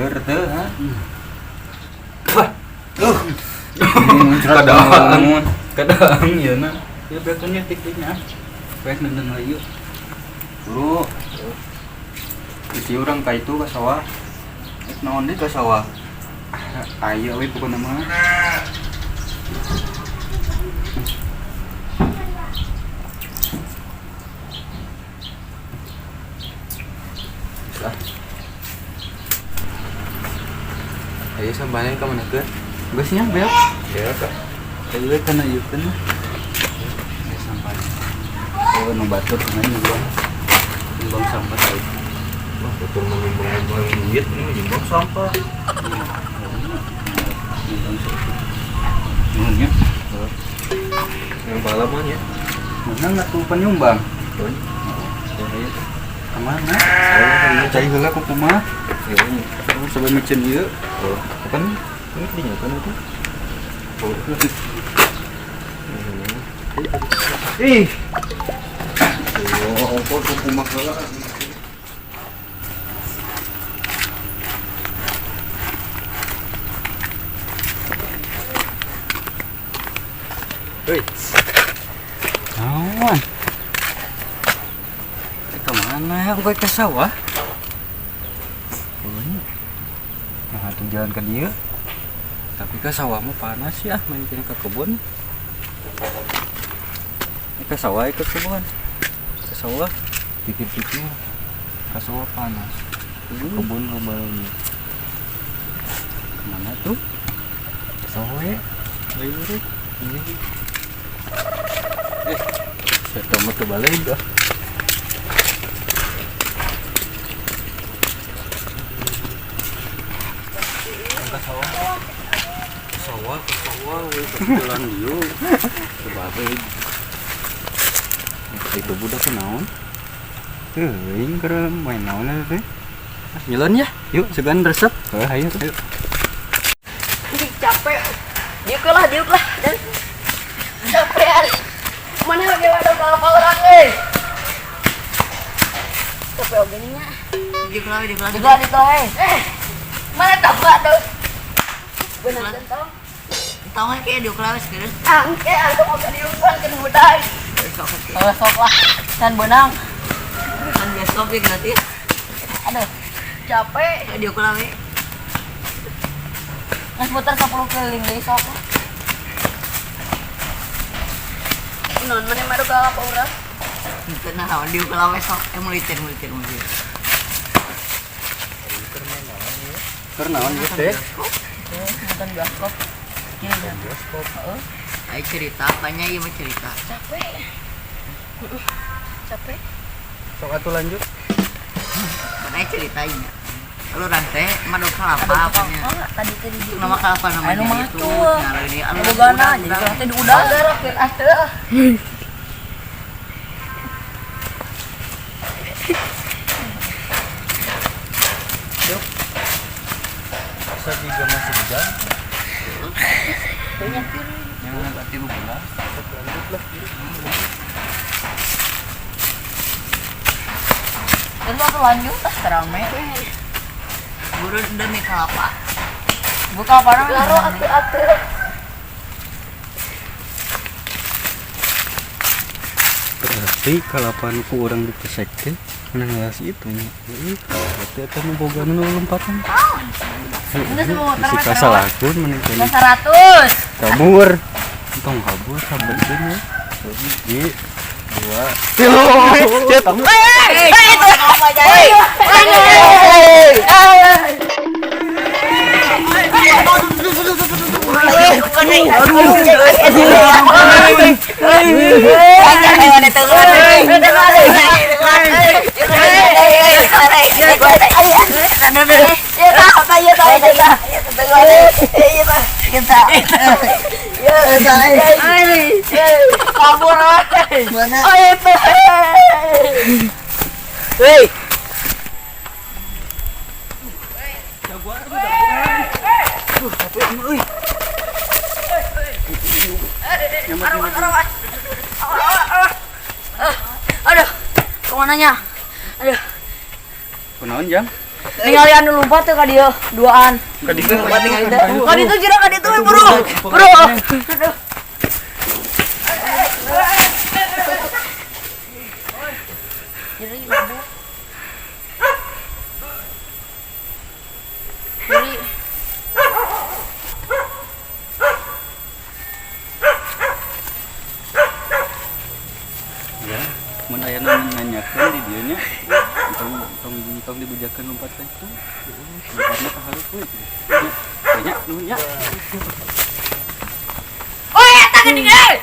Bener teu, ha? Kadang. Kadang ya na. Ya beakeun tik-tiknya. Baik nenden lagi yuk. Buru. Isi urang ka itu ka sawah. Rek naon deui ka sawah? Aya we pokona mah. Lah. Ayo sambahan ka mana keur? Geus nya beak. Ya, Kak. Ayo we kana ieu teh. Ya sampah. Oh, nu batur kumaha nyumbang. Nyumbang sampah tadi. Wah, betul menyumbang duit ini menyumbang sampah. Nyumbang sampah. Nuhun nya. Yang pengalaman ya. Menang atuh penyumbang. Betul. Ya, ayo. Kemana? Ayo, Cai heula ku kumaha? Ya, ini. Oh, sampai micin ieu. Oh, bukan ini dinyakan itu. Oh. Ih. Oh, kok kumaha heula. Hei, Naon? Kemana aku ke sawah? Nah, tuh jalan ke dia. Tapi ke sawah mah panas ya, main ke kebun. Ke sawah ke kebun. Ke sawah pikir-pikir ke sawah panas. Kebun loba. Kemana tuh? Ke sawah ya. Ayo, Rek. Saya tahu ke balai dah. Ke sawah, we jalan ieu. Ke balai. Itu budak naon? Teuing keur main naon eta teh? Nyelon ya. Yuk, segan resep. Heuh, ayo, ayo. Capek. Diuk lah. Dan capek hari. Mana lagi ada kelapa orang euy. Capek oge nya. Diuk lah. Diuk lah. Mana tambah tuh? Benar tentang. Tong kayak diuk lah sekarang. Angke aku mau diukan ke budai. Oh, sok lah. San benang. San bioskop ya gratis. Aduh, capek. Diuk lah we. Mas muter 10 keliling deui sok. Non mana baru kelapa urang? Teu naon diuk lah we sok. Mulitir. Keur naon ieu teh? Nonton bioskop. Iya, bioskop. Heeh. Ayo cerita, apanya ieu mah cerita. Capek. Capek. Sok atuh lanjut. Mana ceritanya? Lu rantai madu kelapa apanya? Tadi teh di nama kelapa namanya itu. Nah, ini anu bogana jadi teh diudah. Keur ah teu. Yuk. Bisa juga masuk jam. Yang nanti 13. Lanjut lah. Terus aku lanjut ah rame. Buru demi kelapa. Buka apa namanya? Laro atuh. Berarti kalapa nu ku urang dipesek teh menang itu nya. Berarti eta nu boga nu lompatan. Si kasalahkeun maneh teh. 100. Kabur. Tong kabur sabedeun ya. 1, 2, 3. Cet. Hei. Aduh, kemananya? Aduh. Kunaon, Jang? Ningali anu lompat teh ka dieu duaan. Ka ditu. Ka ditu jira ka ditu we buru. Buru. Aduh. Nyeri mabuk. Nyeri. Ya, mun aya nu nanyakeun di dieu nya, tong tong tong dibejakeun lompat ka itu. Lompatna ka hareup we. Nya, nya, nuhun nya. Oh, eta geuning euy.